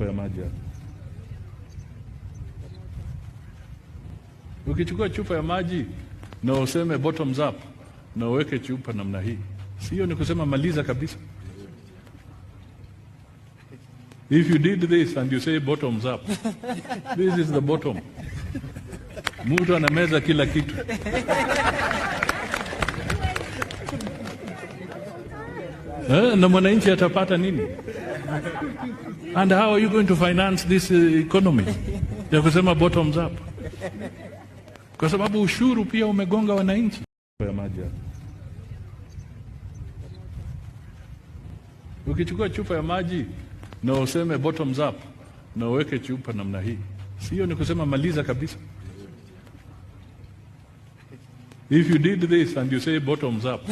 Ya maji hapa. Ukichukua chupa ya maji na useme bottoms up na uweke chupa namna hii, sio ni kusema maliza kabisa. If you did this and you say bottoms up, this is the bottom. Mtu anameza kila kitu. Na mwananchi atapata nini? And how are you going to finance this economy ya kusema bottoms up? Kwa sababu ushuru pia umegonga wananchi. Ya maji hapa. Ukichukua chupa ya maji na useme bottoms up na uweke chupa namna hii, sio ni kusema maliza kabisa. If you did this and you say bottoms up,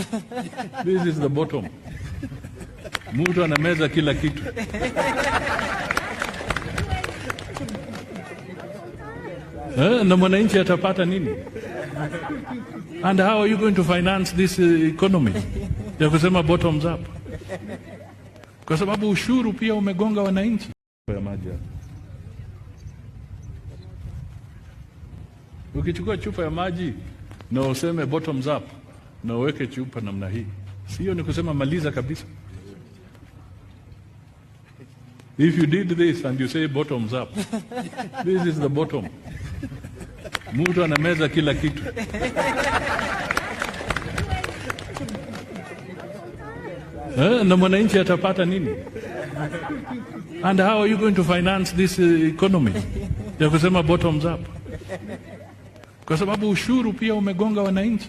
this is the bottom. Mtu anameza kila kitu. Na mwananchi atapata nini? And how are you going to finance this economy ya kusema bottoms up? Kwa sababu ushuru pia umegonga wananchi. Ya maji hapa. Ukichukua chupa ya maji na useme bottoms up na uweke chupa namna hii, sio ni kusema maliza kabisa. If you did this and you say bottoms up, this is the bottom. Mtu anameza kila kitu. Na mwananchi atapata nini? And how are you going to finance this economy ya kusema bottoms up? Kwa sababu ushuru pia umegonga wananchi.